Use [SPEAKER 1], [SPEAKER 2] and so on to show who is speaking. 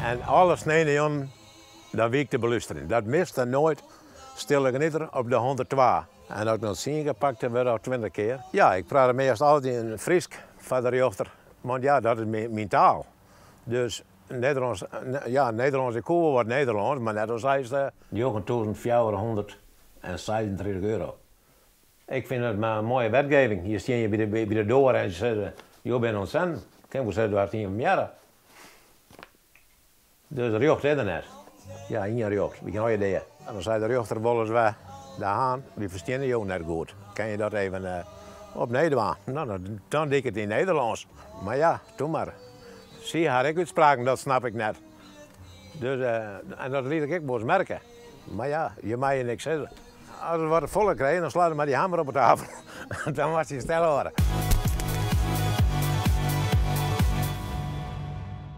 [SPEAKER 1] En alle sneinejûnen dan wie ik te belústerjen. Dat miste noait. Stille Genitter op de 102. En as ik dan tsien kear pakt wurd of 20 kear. Ja, ik praat meast altyd yn Frysk foar de rjochter. Want ja, dat is myn taal. Dus Nederlânsk, ja, Nederlânsk, ik koe wol wat Nederlânsk, mar net as eist 9436 euro. Ik fyn it mar in moaie wetgeving. Je stean je by de doar en se sizze, jo binne ûntsetten. Kin wol sizze, do hast ien fermearre. Dus rjocht is der net. Ja, ien rjocht. Wy kinne allegear dea. En dan sei de rjochter wolris wer, De Haan, wy fersteane jo net goed. Kinne je dat even eh, opnij dwaan? No, dan die ik it yn Nederlânsk. Mar ja, doe mar. Sy ha ek útspraken, dat snap ik net. Dus, eh, en dat liet ik ek wolris merke. Mar ja, je meie niks sizze. As we wat folle krije, dan slaat er mei dy hammer op 'e tafel. Dan moatst dy stil hâlde.